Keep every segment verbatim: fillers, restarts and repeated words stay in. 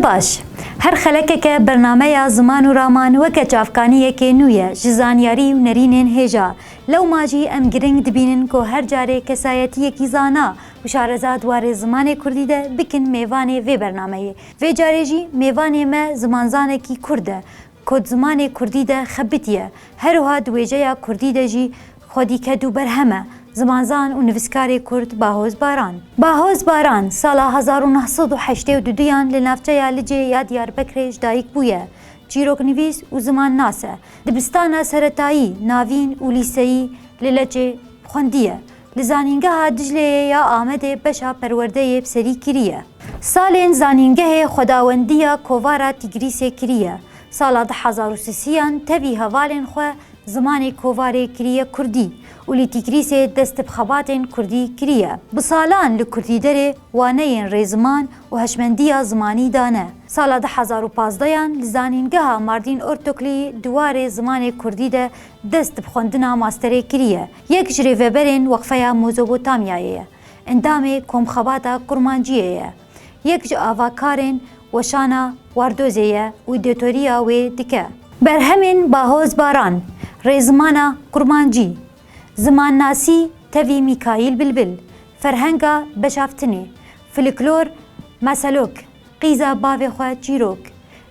Baş, her xelekeke bernameya Ziman û Raman weke çavkaniyekê nû ye ji zanyarî û nerînên hêja. Lewma jî em giring dibînin ku her carê kesayetiyekî zana û şareza di warê zimanê kurdî de bikin mêvanê vê bernameyê. Vê carê jî mêvanê me zimanzanekî kurd e, ku di zimanê kurdî de xebitiye. Her wiha di wêjeya kurdî de jî xwedî ked û berhem e. Zimanzan û nivîskarê kurd Bahoz Baran. Bahoz Baran sala hezar û neh sed û heştê û duduyan li navçeya Licê ya Diyarbekirê ji dayik bûye. Çîroknivîs û zimannas e. Dibistana seretayî, navîn û lîseyî li Lecê xwendiye. Li Zanîngeha Dicleyê ya Amedê beşa perwerdeyê bi serî kiriye. Salên zanîngehê xwedawendiya kovara Tîgrîsê kiriye. Sala du hezar û sisiyan tevî hevalên xwe zimanê kovarê kiriye kurdî û li Tîgrîsê dest bi xebatên kurdî kiriye. Bi salan li kurdîderê waneyên rêziman û hişmendiya zimanî dane. Sala du hezar û pazdeyan li Zanîngeha Mardîn Ortoklî di warê zimanê kurdî de dest bi xwendina masterê kiriye. Yek ji rêveberên Weqfeya Mezopotamyayê ye. Endamê Komxebata Kurmanciyê ye. Yek ji avakarên weşana Wardozê ye û dêtoriya wê dike. Berhemên Bahoz Baran, rêzimana Kurmancî, zimannasî tevî Mîkaîl Bilbil, ferhenga beşaftinê, filiklor Masalok, qîza bavê xwe Çîrok,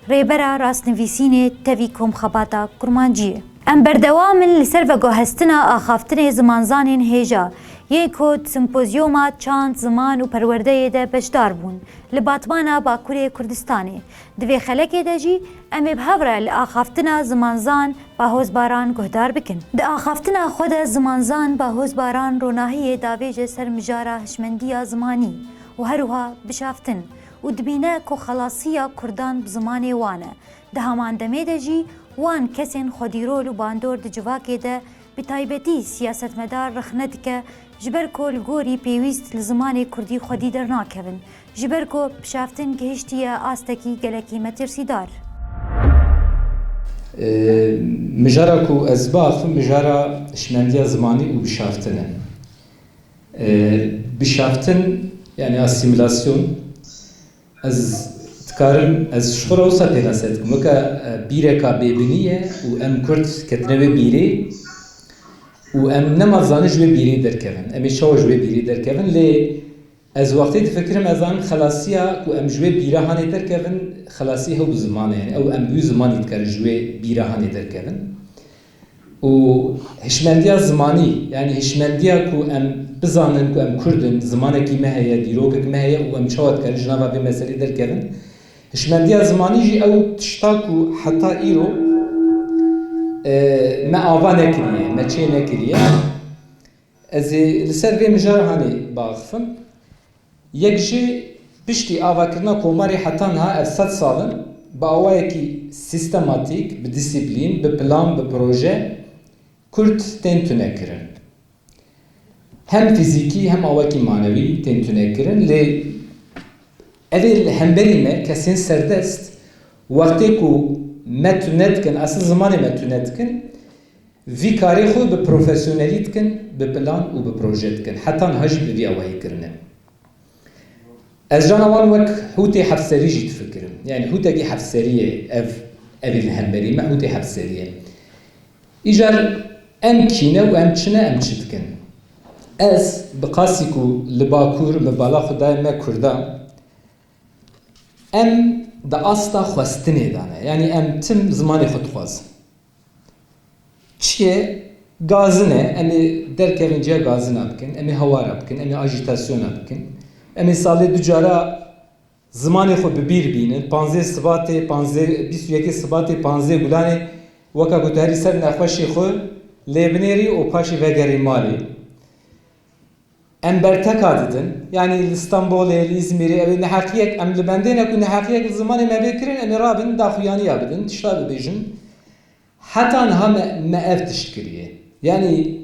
rêbera rastnivîsînê tevî Komxebata Kurmanciyê. Em berdewam in li ser veguhestina axaftinê zimanzanên hêja, yên ku di simpozyoma çand, ziman û perwerdeyê de beşdar bûn, li Batmana Bakurê Kurdistanê. Di vê xelekê de jî em ê bi hev re li axaftina zimanzan Bahoz Baran guhdar bikin. Di axaftina xwe de zimanzan Bahoz Baran ronahiyê davêje ser mijara hişmendiya zimanî û her wiha bişaftin û dibîne ku xelasiya kurdan bi zimanê wan e. Di heman demê de jî wan kesên xwedîrol û bandor di civakê de bi taybetî siyasetmedar rexne dike, ji ber ku li gorî pêwîst li zimanê kurdî xwedî dernakevin, ji ber ku bişaftin gihiştiye astekî gelekî metirsîdar. E, mijara ku ez biaxivim, mijara hişmendiya zimanî û bişaftin e. E, bişaftin, yani asîmîlasyon, ez dikarim, ez ji xwe re wisa pênase dikim. Weke, e, bîreka bêbinî ye û em kurd ketine wê bîrê û em nema dizanin ji wê bîrê derkevin. Em ê çawa ji wê bîrê derkevin? Lê ez wextê difikirim, ez zanim xelasiya ku em ji wê bîra hanê derkevin, xelasî hew bi ziman e. Yani ew em bi wî zimanî dikarin ji wê bîra hanê derkevin. Û hişmendiya zimanî, yani hişmendiya ku em bizanin ku em kurd in, zimanekî me heye, dîrokek me heye û em çawa dikarin ji nava vê meselê derkevin. Hişmendiya zimanî jî ew tişta ku heta îro, e, me ava nekiriye, me çê nekiriye. Ez ê li ser vê mijara hanê biaxifim. Yek jî piştî avakirina komarê heta niha ev sed sal in, bi awayekî sîstematîk, bi dîsîplîn, bi plan, bi proje kurd tên tunekirin. Hem fîzîkî hem awakî manewî tên tunekirin, lê ev ê li hemberî me kesên serdest wextê ku me tune dikin, esil zimanê me tune dikin, vî karê xwe bi profesyonelî dikin, bi plan û bi proje dikin. Heta niha jî bi vî awayî kirine. Ez cana wan wek hûtê hefserî jî difikirim. Yani hûtekî hefserî ye ev, ev ê li hemberî me hûtê hefserî ye. Îcar em kî ne û em çi ne, em çi dikin? Ez bi qasî ku li Bakur me bala xwe daye me Kurda, em di asta xwestinê de ne. Yani em tim zimanê xwe dixwazin. Çi ye? Gazin e, em ê derkevin ciya gazina bikin, em ê hawara bikin, em ê ajîtasyona bikin. Em ê salê du cara zimanê xwe bi bîr bînin. Panzdeh Sibatê, panzdeh, bîst û yekê Sibatê, panzdeh Gulanê, weka ku tu herî ser nexweşê xwe lê binêrî û paşê vegerî malê. Em berteka didin. Yanî li Stenbolê, li Îzmîrê, ew ê neheqiyek, em li bendê ne ku neheqiyek li zimanê me bê kirin, em ê rabin daxuyaniya bidin, tişta bibêjin. Heta niha me, me ev tişt kiriye. Yanî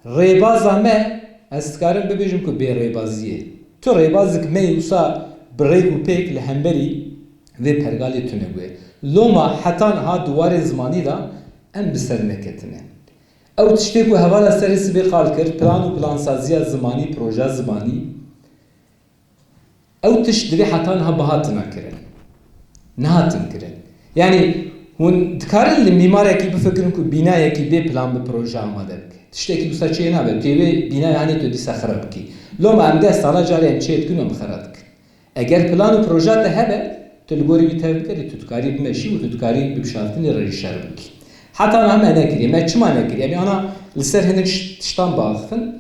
rêbaza me, ez dikarim bibêjim ku bê rêbazî ye. Tu rêbazek me yê wisa bi rêk û pêk li hemberî vê pergalê tune bûye. Loma heta niha di warê zimanî de em bi ser neketine. Ew tiştê ku hevala serê sibê qal kir, plan û plansaziya zimanî, proja zimanî, ew tişt divê heta niha bihatina kirin. Nehatin kirin. Yanî hûn dikarin li mîmarekî bifikirin ku bînayekî bê plan bi proje amade bike. Tiştekî wisa çê nabe. Tu yê wê bînaya hanê tu dîsa xira bikî. Loma em deh sala carê em çê dikin û em xira dikin. Eger plan û proja te hebe, tu li gorî wî tev bikerî, tu dikarî bimeşî û tu dikarî bi bişaftinê re jî şer bikî. Heta niha me nekiriye. Me çima nekiriye? Em ê ana li ser hinek ş-, tiştan biaxifin.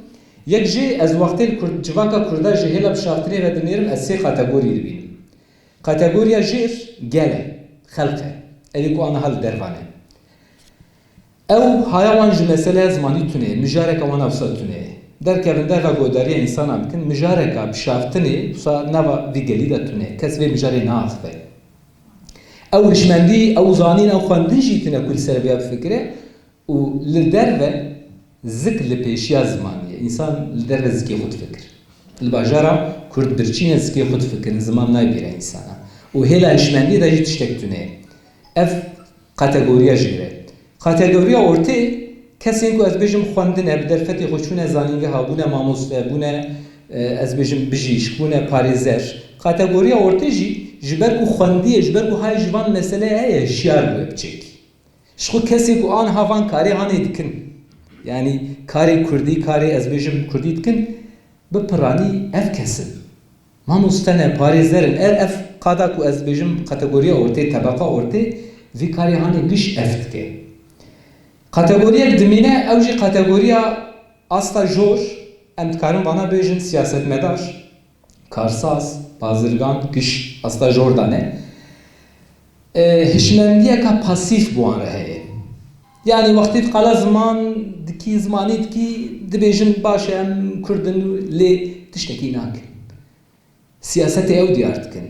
Yek jê ez wextê li Kurd-, civaka Kurda ji hêla bişaftinê ve dinêrim, ez sê kategorî dibînim. Kategoriya jêr gel e, xelq e. Ev ê ku aniha li dervan e. Ew haya wan ji meseleya zimanî tune ye, mijareke wan a wisa tune ye. Derkevin derva guhdarîya însanan bikin, mijareka bişaftinê wisa nava vî gelî de tune ye. Kes vê mijarê naaxive. Ew hişmendî, ew zanîn, ew xwendin jî tune ku li ser vêya bifikire. Û li derve zik li pêşiya zimanî ye. Însan li derve zikê xwe difikir. Li bajara Kurd birçî ne, zikê xwe difikirin, ziman nayê bîra însana. Û hêla hişmendiyê de jî tiştek tune ye. Ev kategoriya jêr e. Kategoriya ortê, kesên ku ez bêjim xwendine, bi derfetê xwe çûne zanîngeha, bûne mamoste, bûne, e, ez bêjim bijîşk, bûne parêzer. Kategoriya ortê jî ji ber ku xwendiye, ji ber ku hay ji van meseleyê heye, hişyar bûye biçêkî. Ji xwe kesê ku aniha van karê hanê dikin, yanî karê kurdî, karê ez bêjim kurdî dikin, bi piranî ev kes in. Mamoste ne, parêzer in. Ev, ev qada ku ez bêjim kategoriya ortê, tebeqa ortê, vê karê hanê giş ev dike. Kategoriyek dimîne, ew jî kategoriya asta jor, em dikarin vana bêjin siyasetmedar. Karsaz, bazirgan, giş asta jor de ne. E, hişmendiyeka pasîf bi wan re heye. Yanî wextê qala ziman dikî, zimanî dikî, dibêjin baş e, em kurd in, lê tiştekî nakin. Siyasetê ew diyar dikin.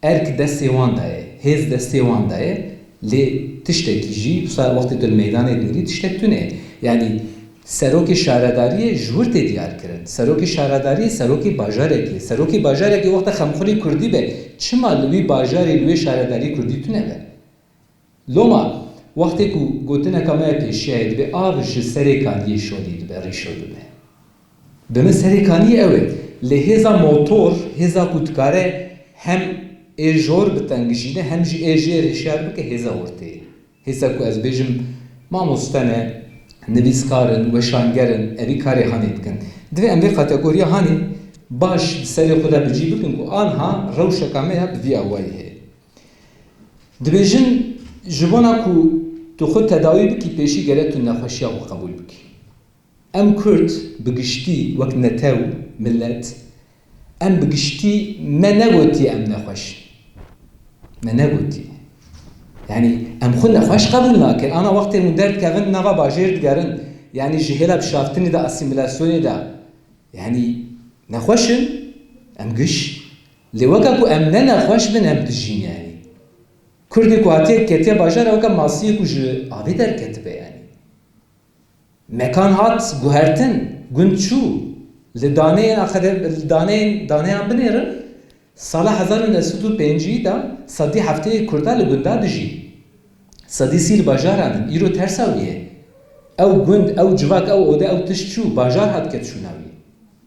Erk destê wan de ye, hêz destê wan de ye, lê tiştekî jî, wisa wextê tu li meydanê dinêrî, tiştek tune ye. Yanî serokê şaredariyê ji wir tê diyar kirin. Serokê şaredariyê serokê bajarekê ye. Serokê bajarekê wexta xemxurê kurdî be, çima li wî bajarê, li wê şaredariyê kurdî tune be? Loma, wextê ku gotineka me ya pêşiya ye, dibê av ji Serêkaniyê şolî dibe, rîşo dibe. Bi min Serêkaniyê ew e. Lê hêza motor, hêza ku dikare hem ê jor bitengijîne, hem jî ê jêr hişyar bike, hêza ortê ye. Hêza ku ez bêjim mamoste ne, nivîskar in, weşanger in, evî karê hanê dikin. Divê em vê kategoriya hanê baş di serê xwe de bi cî bikin ku anha rewşeka me ya bi vî awayî heye. Dibêjin, ji bona ku tu xwe tedawî bikî, pêşî gere tu nexweşiya xwe qebûl bikî. Em Kurd bi giştî wek netew, milet, em bi giştî me negotiye em nexweş in. Me negotiye. Yanî em xwe nexweş qebûl nakin. Ana wextê hûn derdikevin nava bajêr digerin. Yanî ji hêla bişaftinê de, asîmîlasyonê de. Yanî nexweş in, em giş. Lê weke ku em ne nexweş bin, em dijîn yanî. Kurdê ku hatiye ketiye bajar e weke masiyê ku ji avê derketibe yanî. Mekan hat guhertin, gund çû. Li daneyên axede-, li daneyên, daneyan binêrin, sala hezar û neh sed û pêncî de sedî heftê yê Kurda li gunda dijî. Sedî sî li bajaran in, îro tersa wî ye. Ew gund, ew civak, ew ode, ew tişt çû, bajar hat ket şûna wî.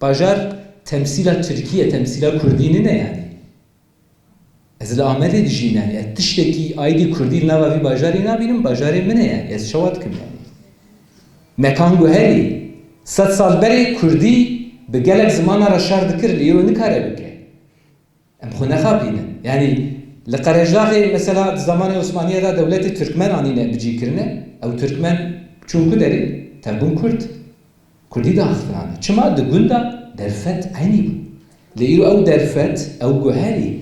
Bajar temsîla Tirkî ye, temsîla Kurdî nîne yanî. Ez li Amedê dijîm, yanî ez tiştekî aîdî Kurdî li nava vî bajarî nabînim, bajarê min e yanî, ez çawa dikim yanî? Mekan guherî, sed sal berê Kurdî bi gelek zimana re şer dikir, lê îro nikare bike. Em xwe nexapînin. Yanî li Qerejdaxê mesela di zamanê Osmaniye de dewletê Tirkmen anîne bicîkirine, ew Tirkmen çûn ku derê, tevbûn Kurd. Kurdî diaxiftinane. Çima? Di gund de derfet eynî bû. Lê îro ew derfet, ew guherî,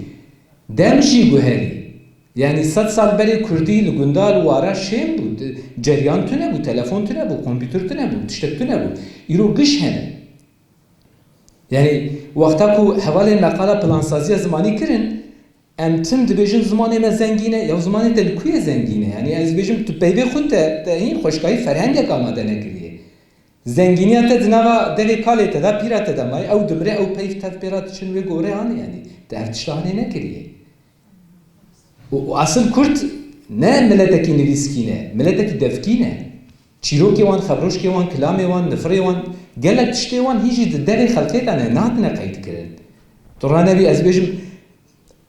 dem jî guherî. Yanî sed sal berê Kurdî li gunda li wara şên bû. Di-, ceryan tune bû, telefon tune bû, kompîter tune bû, tiştek tune bû. Îro giş hene. Yanî wexta ku hevalên me qala plansaziya zimanî kirin, em tim dibêjin zimanê me zengîn e, ya zimanê te li ku ye zengîn e? Yanî ez dibêjim tu peyvê xwe te, te hîn xweşikayî ferhengek amade nekiriye. Zengîniya te di nava devê kalê te de, pîra te de maye, ew dimire, ew peyv tev pê re diçin wê gorê anî, yanî te ev tişta hanê nekiriye. Û, û asil Kurd ne miletekî nivîskî ne, miletekî devkî ne. Çîrokê wan, xebroşkê wan, kilamê wan, nifirê wan, gelek tiştê wan hîn jî di devê xelkê de ne, nehatine qeydkirin. Tu ranebî ez bêjim,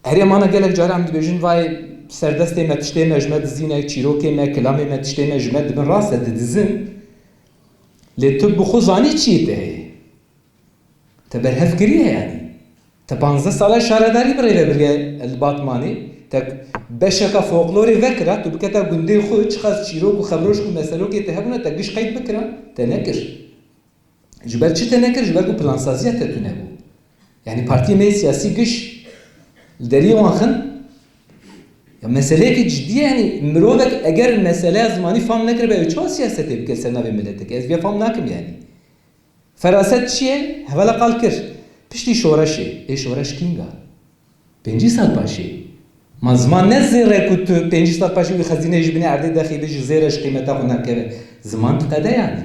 herê mana gelek caran em dibêjin, vay, Serdestê me tiştê me ji me dizîne, çîrokê me, kilamê me tiştê me ji me dibin, rast e, didizin. Lê tu bi xwe zanî çiyê te heye. Te berhev kiriye yanî. Te panzdeh sala şaredarî bi rê ve biriye li Batmanê. Te beşeka folklorê vekira, tu bikete gundê xwe, çiqas çîrok û xebroşk û meselokê te hebûna, te giş qeyd bikira, te nekir. Ji ber çi te nekir? Ji ber ku plansaziya te tune bû. Yanî partiyê me yê siyasî giş li deriyê wan xin. Ya meseleyekî cidî ye, yanî mirovek eger meseleya zimanî fam nekiribe, ew çawa siyasetê bike ser navê miletekê? Ez vê fam nakim yanî. Feraset çi ye? Hevala qal kir. Piştî şoreşê. Ê şoreş kînga? Pêncî sal paşê. Ma ziman ne zêr e ku tu pêncî sal paşê wî xezîneyê ji binê erdê derxî, bêjî zêr e, ji qîmeta xwe nakeve. Ziman diqede yanî.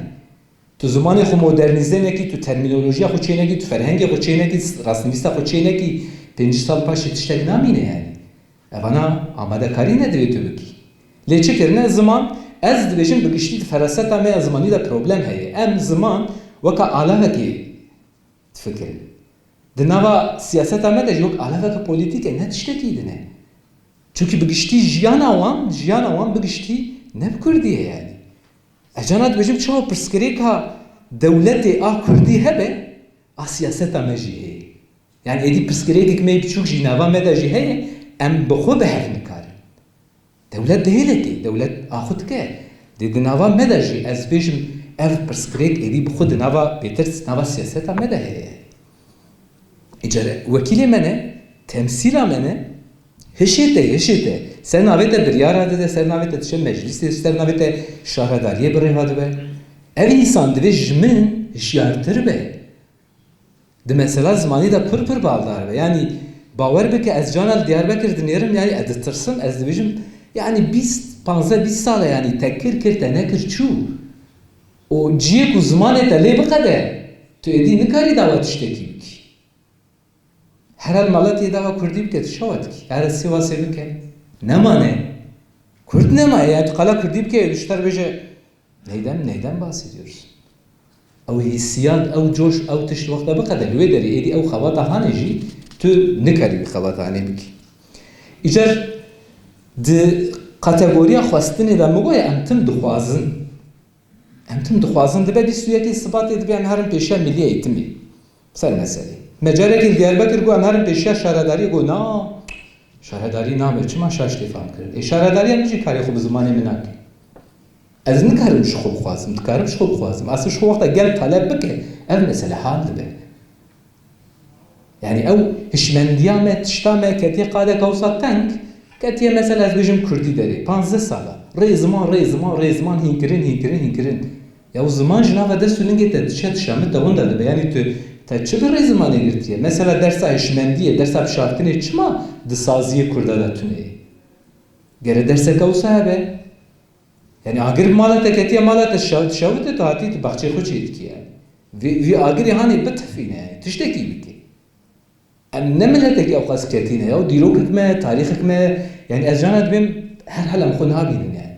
Tu zimanê xwe modernîze nekî, tu termînolojiya xwe çê nekî, tu ferhengê xwe çê nekî, rastnivîsa xwe çê nekî, pêncî sal paşê tiştek namîne yanî. Evana amadekarî ne divê tu bikî. Lê çi kirine? Ziman, ez dibêjim bi giştî di feraseta me ya zimanî de problem heye. Em ziman weka alavekê difikirin. Di nava siyaseta me de jî wek alaveke polîtîk e, ne tiştekî din e. Çunkî bi giştî jiyana wan, jiyana wan bi giştî ne bi kurdî ye yanî. Ez cana dibêjim, çawa pirsgirêka dewletê a kurdî hebe, a siyaseta me jî heye. Yanî êdî pirsgirêkek me yê biçûk jî nava me de jî heye, em bi xwe bi hev nikarin. Dewlet dihêlekê, dewlet a xwe dike. Dê di nava me de jî ez bêjim, ev pirsgirêk êdî bi xwe di nava, bêtir nava siyaseta me de heye. Îcar wekîlê me ne, temsîla me ne, hişê te, hişê te. Ser navê te biryara dide, ser navê te diçe meclîsê, ser navê te şaredariyê bi rê ve dibe. Ev însan divê ji min hişyartir be. Di mesela zimanî de pir pir baldar be. Yanî bawer bike, ez cana li Diyarbekir dinêrim, yanî ez ditirsim, ez dibêjim, yanî bîst, panzdeh bîst sal e, yanî te kir kir, te nekir çû. Û ciyê ku zimanê te lê biqede, tu êdî nikarî dawa tiştekî bikî. Here li maletiyê dawa kurdî bike, tu çawa dikî? Here Sîwasê bike. Nemane. Kurd nemaye, yanî tu qala kurdî bike, û ji te re bêje, neyden, neyden bahsediyoruz? Ew hîsiyat, ew coş, ew tişt wexta biqede, li wê derê êdî ew xebata hane jî, tu nikarî wî xebata hanê bikî. Îcar di kategoriya xwestinê de min goye em tim dixwazin. Em tim dixwazin, dibe bîst û yekê Sibatê dibe em herin pêşiya Milî Eğitimê. Ser meselê. Me carekê li Diyarbekir got em herin pêşiya şaredariyê, got na, şaredarî nabe, çima şaş tê fam kirin? Ê şaredariya min jî karê xwe bi zimanê min nake. Ez nikarim ji xwe bixwazim, dikarim ji xwe bixwazim. Aslında ji xwe wexta gel taleb bike, ev mesele hal dibe. Yanî ew hişmendiya me, tişta me ketiye qadeke wisa teng, ketiye mesela ez bêjim kurdî derê. Panzdeh sala. Rê ziman, rê ziman, rê ziman hînkirin, hînkirin, hînkirin. Ya û ziman ji nava dest û lingê te diçe, dişemite, winda dibe. Yanî tu, te çi bi rê zimanê girtiye? Mesela dersa hişmendiyê, dersa bişartinê çima di saziyê kurda de tune ye? Gere derseke wisa hebe. Yanî agir mala te ketiye, mala te şew-, şewite, tu hatî tu baxçeyê xwe çêdikî yanî. Vî, vî agirê hanê bitifîne yanî, tiştekî bike. Em ne miletekî ewqas ketî ne ya, dîrokek me, tarîxek me, yanî ez cana dibêm her hal em xwe nabînin yanî.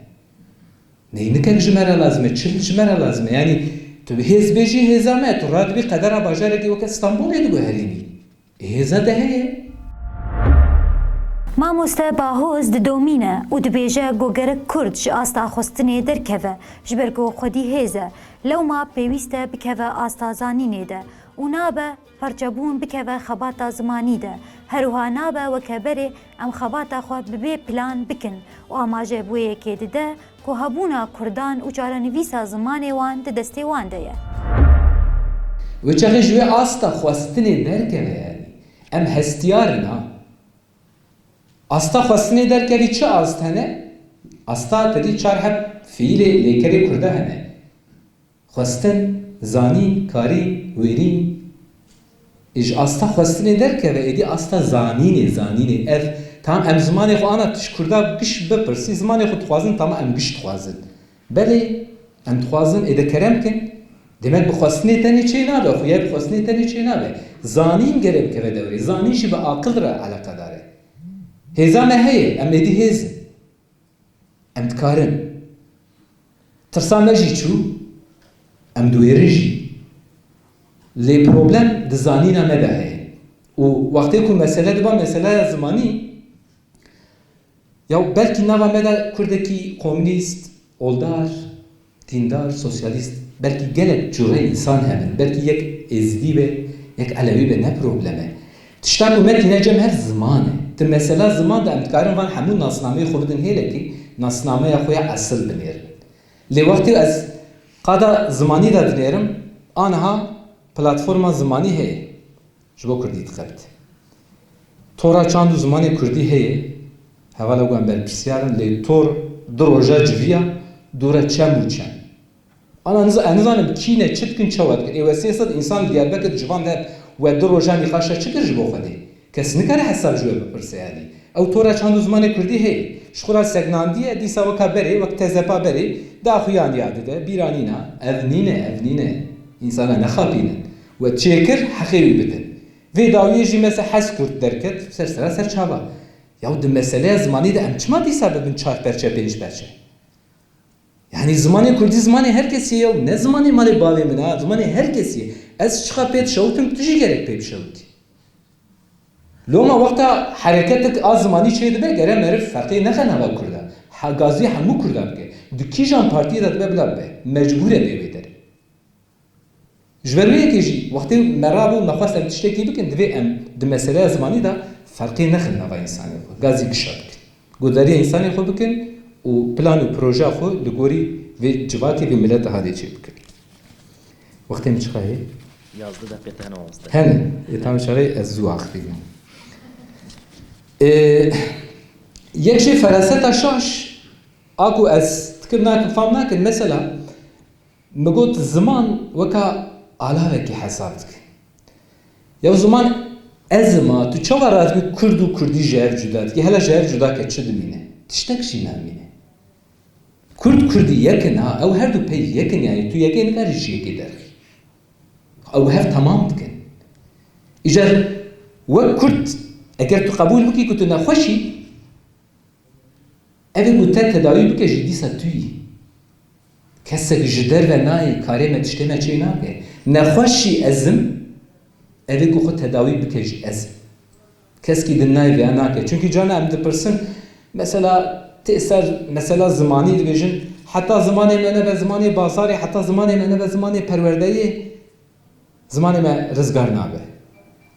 Neynikek ji me re lazim e, çil ji me re lazim e. Yanî tu bi hêz bêjî hêza me, tu radibî qedera bajarekî weke Stenbolê diguherînî. Hêza te heye. Mamoste Bahoz didomîne û dibêje ku gerek kurd ji asta xwestinê derkeve, ji ber ku xwedî hêz e. Lewma pêwîst e bikeve asta zanînê de û nabe parçebûn bikeve xebata zimanî de. Her wiha nabe weke berê em xebata xwe bi bê plan bikin û amaje bi wê yekê dide ku hebûna kurdan û çarenivîsa zimanê wan di destê wan de ye. Wê çaxê ji wê asta xwestinê derkeve yanî. Em hestiyar in ha. Asta xwestinê derkevî çi ast hene? Asta te dî çar heb fiîlê lêkerê kurda hene. Xwestin, zanîn, karîn, wêrîn. Ê ji asta xwestinê derkeve, êdî asta zanînê, zanînê. Ev, tam em zimanê xwe ana tu ji kurda giş bipirsî, zimanê xwe dixwazin, tam em giş dixwazin. Belê, em dixwazin, ê de kerem kin. Demek bi xwestinê tenê çê nabe, xuya bi xwestinê tenê çê nabe. Zanîn gere bikeve dewrê. Zanîn jî bi aqil re eleqedar e. Hêza me heye, em êdî hêz in. Em dikarin. Tirsa me jî çû, em diwêrin jî. Lê problem di zanîna me de heye. Û wextê ku mesele diba meseleya zimanî, Ya belkî nava me de kurdekî komûnîst, oldar, dîndar, sosyalîst, belkî gelek cure însan hebin. Belkî yek êzidî be, yek elewî be, ne problem e. Tişta ku me tîne cem her ziman e. Di mesela ziman de em dikarin van hemû nasnameyê xwe bidin hêlekê, nasnameya xwe ya esil binêrin. Lê wextê ez qada zimanî de dinêrim, aniha platforma zimanî heye. Ji bo kurdî dixebite. Tora çand û zimanê kurdî heye, hevala ku em berpirsiyar in, lê tor du roja civiya, dû re çem û çem. Ana niza-, em nizanin kî ne, çi dikin, çawa dikin. Ê wesê sed însan li Diyarbekir civan de we du roja nîqaşa çi kir ji bo Xwedê? Kes nikare hesab ji we bipirse yanî. Ew tora çand û zimanê kurdî heye. Ji xwe re segnandiye, dîsa weka berê, wek tezepa berê, daxuyaniya dide, bîranîna. Ev nîne, ev nîne. Însana nexapînin. We çêkir, heqê wî bidin. Vê dawiyê jî mese hez kurt derket, ser sera ser çava. Yaw di meseleya zimanî de em çima dîsa bibin çar perçe, pênc perçe? Yanî zimanê kurdî zimanê her kesî ye, ne zimanê malê bavê min a, zimanê her kesî ye. Ez çiqa pê dişewtim, tu jî gerek pê bişewitî. Loma wexta hereketek a zimanî çêdibe, gere meriv ferqê nexe nava kurda. Ha, gazî hemû kurda bike. Di kîjan partiyê de dibe bila bibe. Mecbûr e bê wê derê. Ji ber wê yekê jî wextê me rabû, me xwest em tiştekî bikin, divê em di meseleya zimanî de ferqê nexin nava însanê xwe. Gazî gişa bikin. Guhdariya însanê xwe bikin û plan û projeya xwe li gorî vê civakê, vê mileta hadê çê bikin. Wextê min çiqa heye? Yazdeh deqîqe hene, mamoste. Hene. Ê, tam çare ez zû axivînim. Ê, yek jê feraseta şaş, a ku ez fikir nakim, fam nakin, mesela, min got, ziman weka alavekî hesab dike. Ya ziman ez im a, tu çawa radibî kurd û kurdî ji hev cuda dikî? Hela ji hev cuda ke çi dimîne? Tiştek jî namîne. Kurd kurdî yek in ha, ew her du pey yek in, yanî tu yekê nikarî ji yekê derxî. Ew hev temam dikin. Îcar wek kurd, eger tu qebûl bikî ku tu nexweş î, ev ê ku te tedawî bike jî dîsa tu yî. Kesek ji derve nayê, karê me, tiştê me çê nake. Nexweş jî ez im, ev ê ku xwe tedawî bike jî ez im. Keskî din nayê vêya nake. Çunkî carna em dipirsin, mesela tê ser mesela zimanî dibêjin, heta zimanê me nebe zimanê bazarê, heta zimanê me nebe zimanê perwerdeyê, zimanê me rizgar nabe.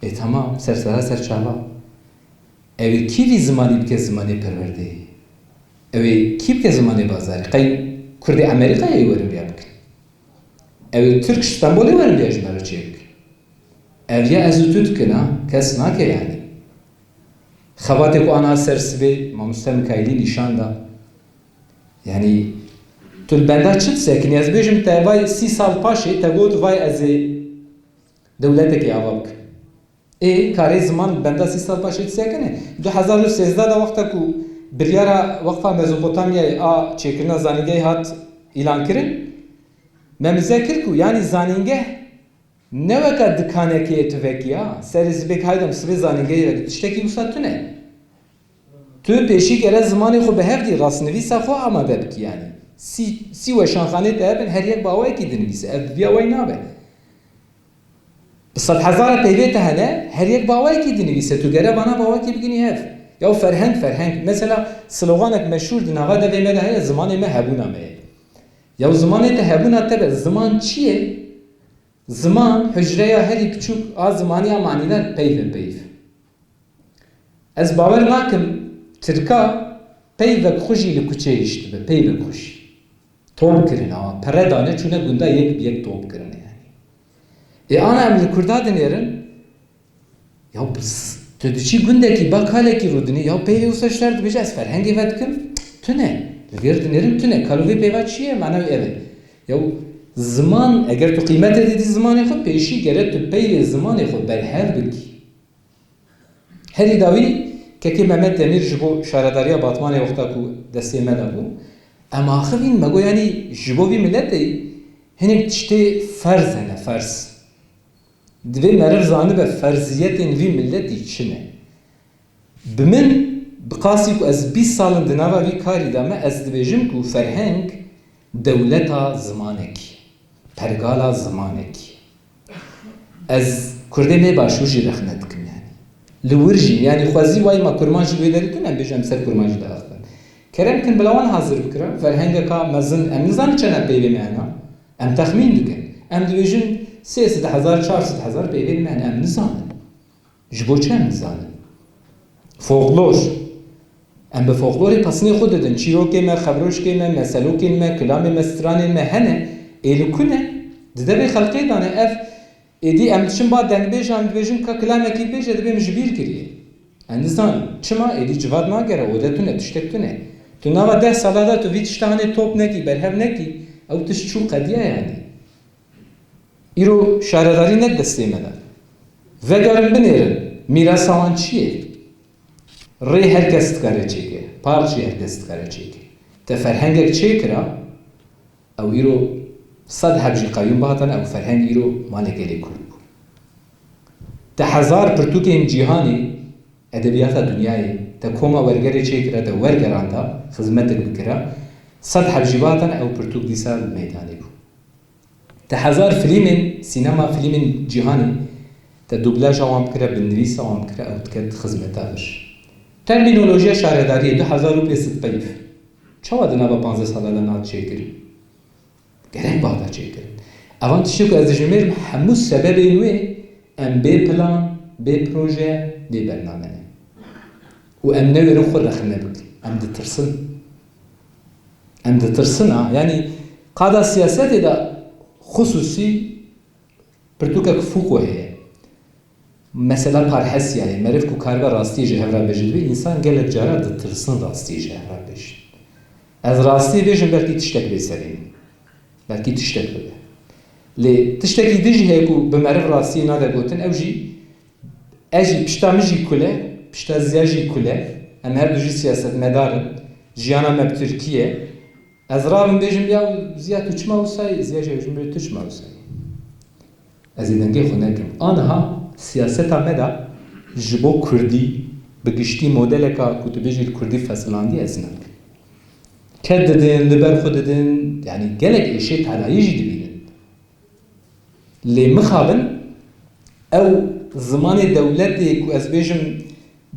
Ê, temam, ser sera ser çava. Ew ê kî vî zimanî bike zimanê perwerdeyê? Ew ê kî bike zimanê bazarê? Qey Kurdê Amerîkayê werin vêya bikin? Ew ê Tirk ji Stenbolê werin vêya ji me re çêbikin? Ev ya ez û tu dikin ha, kes nake yanî. Xebatê ku ana ser sibê mamoste Mikaîlî nîşan da. Yanî tu li benda çi disekinî? Ez bêjim te vay sî sal paşê te got vay ez ê dewletekê ava bikim. Ê, karê ziman li benda sî sal paşê disekine? Du hezar û sêzdeh de wexta ku biryara Weqfa Mezopotamyayê a çêkirina zanîngehê hat îlankirin, me mize kir ku yanî zanîngeh ne weka dikanekê ye tu vekî ya, serê sibêk hayde em sibê zanîngehê vekî, tiştekî wisa tune. Tu pêşî gere zimanê xwe bi hev dî, rastnivîsa xwe amade bikî yanî. Sî, sî weşanxanê te hebin, her yek bi awayekî dinivîse. Ev bi vî awayî nabe. Bi sedhezara peyvê te hene, her yek bi awayekî dinivîse. Tu gere vana bi awayekî bigînî hev. Ya ferheng, ferheng. Mesela sloganek meşhûr di nava devê me de heye, zimanê me hebûna me ye. Ya zimanê te hebûna te be, ziman çi ye? Ziman, hucreya herî biçûk a zimanî ya manîdar peyv e, peyv. Ez bawer nakim, Tirka peyvek xwe jî li kuçeyê hiştibe, peyvek xwe jî. Tom kirine, a, pere dane, çûne gunda yek bi yek tom kirine yanî. Ê ana em li Kurda dinêrin, ya biz, tu diçî gundekî, bakalekî rûdinî, ya peyvê wisa ji te re dibêje, ez ferhengê vedikim, tune. Li vêr dinêrin, tune. Kalovê peyva çi ye? Mana wî ev e. Ya ziman, eger tu qîmetê didî zimanê xwe, pêşî gere tu peyvê zimanê xwe berhev bikî. Herî dawî kekê Mehmet Demîr ji bo şaredariya Batmanê wexta ku destê me de bû, em axivîn, me got, yanî ji bo vî miletê hinek tiştê ferz hene, ferz. Divê meriv zanibe ferziyetên vî miletî çi ne. Bi min, bi qasî ku ez bîst sal in di nava vî karî de me, ez dibêjim ku ferheng dewleta zimanekî, pergala zimanekî. Ez Kurdê me başûr jî rexne dikim yanî. Li wir jî, yanî xwezî wayî ma kurmanc li wê derê tune, em bêjin em ser kurmancî diaxivin. Kerem kin bila wan hazir bikira, ferhengeka mezin, em nizanin çend peyvê me hene. Em texmîn dikin. Em dibêjin sê sed hezar, çar sed hezar peyvê me hene, em nizanin. Ji bo çi em nizanin? Folklor. Em bi folklorê pesinê xwe didin. Çîrokê me, xebroşkê me, meselokên me, kilamê me, stranên me hene. Ê li ku ne? Di devê xelkê de ne. Ev êdî em diçin ba dengbêjan dibêjin ka kilamekî bêje, dibê min ji bîr kiriye. Em nizanin. Çima? Êdî civat nagere, ode tune, tiştek tune. Tu nava deh sala de tu vî tişta hanê top nekî, berhev nekî, ew tişt çû qediya yanî. Îro şaredarî ne destê me de. Vegerin binêrin. Mîrasa wan çi ye? Rê her kes dikare çêke. Par jî her kes dikare çêke. Te ferhengek çêkira, ew îro sed heb jî qeyûm bihatane, ew ferheng îro malê gelê Kurd bû. Te hezar pirtûkên cîhanê, edebiyata dinyayê, te koma wergerê çêkira, te wergeranda, xizmetek bikira, sed heb jî bihatane, ew pirtûk dîsa li meydanê bû. Te hezar filmên sînema, filmên cîhanê, te dublaja wan bikira, bi nivîsa wan bikira, ew diket xizmeta vir. Termînolojiya şaredariyê du hezar û pênc sed peyv. Çawa di nava panzdeh sala de nat çêkirin? Gerek bada çêkirin. Evan tiştê ku ez dijimêrim, hemû sebebên wê em bê plan, bê proje, bê bername ne. Û em newêrin xwe rexne bikin. Em ditirsin. Em ditirsin ha. Yanî qada siyasetê de xusûsî pirtûkek Foucault heye. Mesela parhesiyayê, meriv ku karibe rastiyê ji hev re bêje, dibê însan gelek cara ditirsin rastiyê ji hev re bêje. Ez rastiyê bêjim, belkî tiştek bê serê min. Belkî tiştek bibe. Lê tiştekî din jî heye ku bi meriv rastiyê nade gotin, ew jî, ez jî pişta min jî kule, pişta Ziya jî kule, em her du jî siyasetmedar in, jiyana me bi tirkî ye. Ez rabim bêjim, ya Ziya tu çima wisa yî? Ziya jî bêjim, tu çima wisa yî? Ez ê dengê xwe nekim. Aniha siyaseta me de ji bo kurdî, bi giştî modeleka ku tu bêjî li kurdî fesilandî ez nakim. Ked didin, li ber xwe didin, yanî gelek êşê telayî jî dibînin. Lê mixabin ew zimanê dewletê ku ez bêjim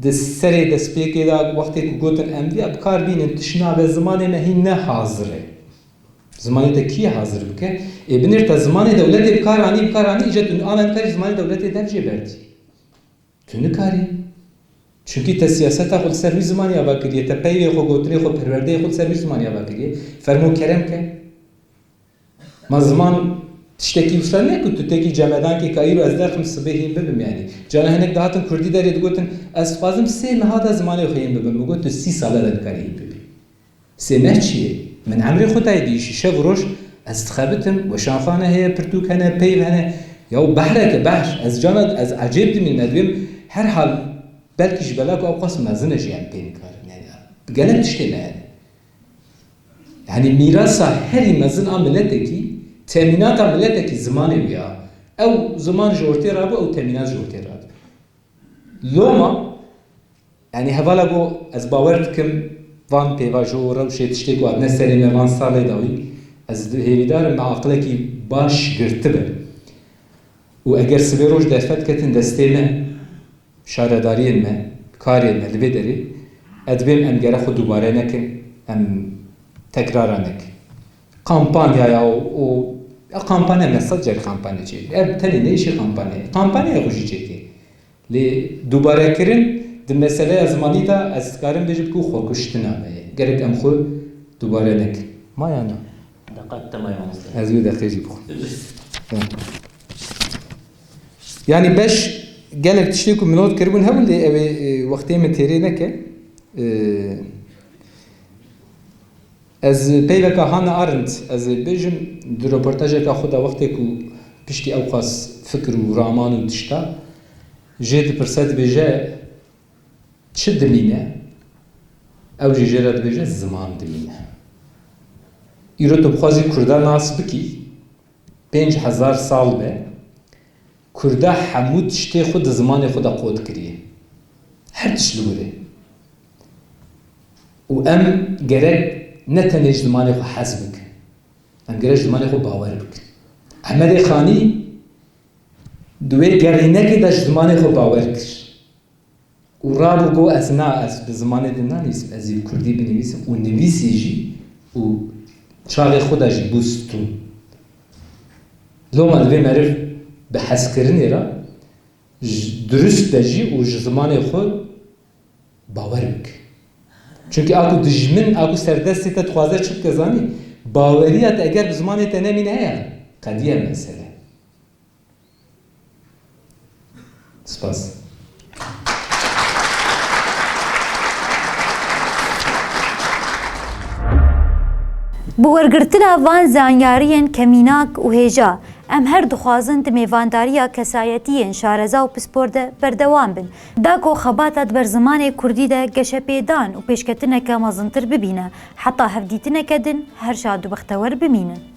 di serê destpêkê de wextê ku gotin em viya bi kar bînin, tişt nabe, zimanê me hîn ne hazir e. Zimanê te kî hazir bike? Ê binêr te zimanê dewletê bi kar anî, bi kar anî, îca tu ana nikarî zimanê dewletê dev jê berdî. Tu nikarî. Çunkî te siyaseta xwe li ser wî zimanî ava kiriye, te peyvê xwe, gotinê xwe, perwerdeyê xwe li ser wî zimanî ava kiriye. Fermo kerem ke. Ma ziman tiştekî wisa ne ku tu têkî cemedankê ka îro ez derxim sibê hîn bibim yanî. Cana hinek dihatin kurdî derê digotin, ez dixwazim sê meha de zimanê xwe hîn bibim. Min got, tu sî sala de nikarî hîn bibî. Sê meh çi ye? Min emrê xwe dayê bi îşî. Şev û roj ez dixebitim, weşanxane heye, pirtûk hene, peyv hene. Yaw behreke behr. Ez cana ez ecêb dimînim, ez dibêm her hal belkî ji bela ku ew qas mezin e jî em pê nikarin. Yani gelek tiştê me hene. Yani mîrasa herî mezin a miletekî, temînata miletekî zimanê wî ya. Ew ziman ji ortê rabû, ew temînat ji ortê rabû. Loma, yani hevala ku ez bawer dikim van pêvajo û rewşê tiştê ku hatine serê me van salê dawî, ez di hêvîdar im me aqilekî baş girtibe. Û eger sibê roj derfet ketin destê me, şaredariyên me, karên me li vê derê, ez dibêm em gere xwe dubare nekin, em tekrara nekin. Kampanyaya û, û ya kampanya me sed car kampanya çêkir. Ev tenê ne îşê kampanyayê. Kampanyaya xwe jî çêkê. Lê dubarekirin di meseleya zimanî de ez dikarim bêjim ku xwekuştina me ye. Gerek em xwe dubare nekin. Ma ya na? Deqet te maye mamoste. Ez wê deqê jî bixwim. Yanî beş gelek tiştê ku min not kiribûn hebûn lê ew ê, e, wextê min têrê neke. E, Ez peyveka Hannah Arendt, ez ê bêjim, di roportajeka xwe de wextê ku piştî ew qas fikir û raman û tişta, jê dipirse dibêje, çi dimîne? Ew jî jê re dibêje, ziman dimîne. Îro tu bixwazî Kurda nas bikî, pênc hezar sal be, Kurda hemû tiştê xwe di zimanê xwe de qot kiriye. Her tişt li wir e. Û em gerek ne tenê ji zimanê xwe hez bikin. Em gerek ji zimanê xwe bawer bikin. Ehmedê Xanî di wê gerînekê de ji zimanê xwe bawer kir. Û rabû got, ez na, ez bi zimanê din nanivîsim, ez ê bi kurdî binivîsim û nivîsî jî û çaxê xwe de jî bû stûn. Loma divê meriv bi hezkirinê re ji, durust be jî û ji zimanê xwe bawer bike. Çunkî a ku dijmin, a ku serdestê te dixwaze çi bike zanî, baweriya te eger bi zimanê te nemîne heye, qediye mesele. Spas. Bi wergirtina van zanyariyên kemînak û hêja, em her dixwazin di mêvandariya kesayetiyên şareza û pispor de berdewam bin, da ku xebata di ber zimanê kurdî de geşepêdan û pêşketineke mezintir bibîne, heta hevdîtineke din her şad û bextewer bimînin.